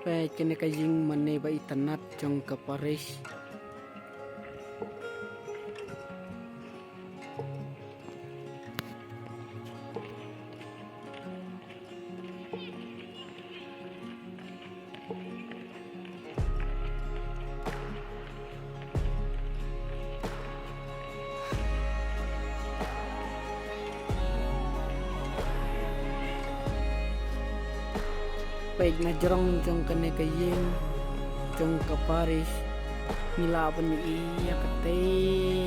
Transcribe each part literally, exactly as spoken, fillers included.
Peit kane ka ïing mane ba itynnat jong ka parish. Peit na jrong jong kane ka ïing jong ka parish, ngi lah ban ïohi ïa katei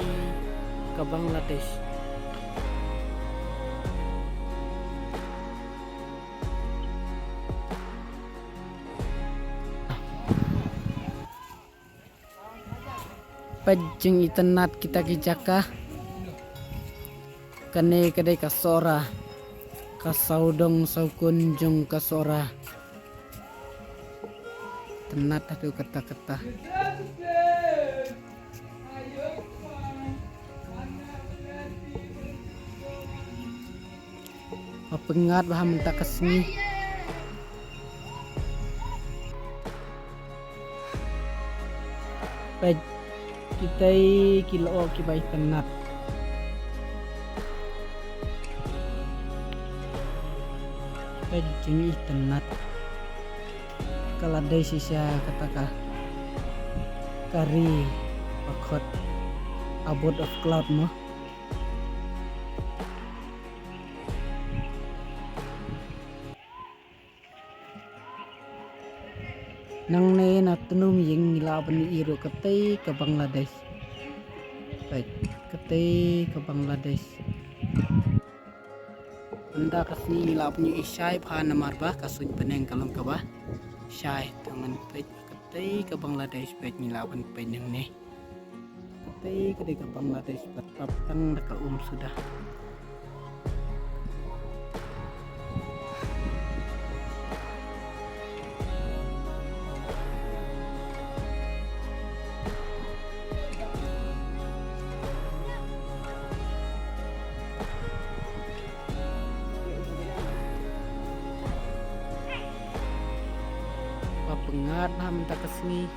ka Bangladesh. Peit jingitynnat kita ki jaka. Kane ka dei ka Sohra, ka sawdong sawkun jong ka Sohra. Tynnat haduh katta katta. Ba pyngngad bha mynta ka sngi. Peit kitei ki lyoh kiba itynnat. Peit jingitynnat. Ka la dei shisha kata ka, ka ri ba khot Abode of Cloud mo. Nangne na tnum ïing ngi lah ban ïohi ruh katei ka Bangladesh. Peit katei ka Bangladesh. Mynta ka sngi ngi lah ban ïohi shai bha namar ba ka suiñ bneng ka long kaba shai. Te ngan peit katei ka Bangladesh, peit ngi lah ban peit nangne. Katei ka dei ka Bangladesh ba tap tang da ka um suda. Ba pyngngad bha mynta ka sngi.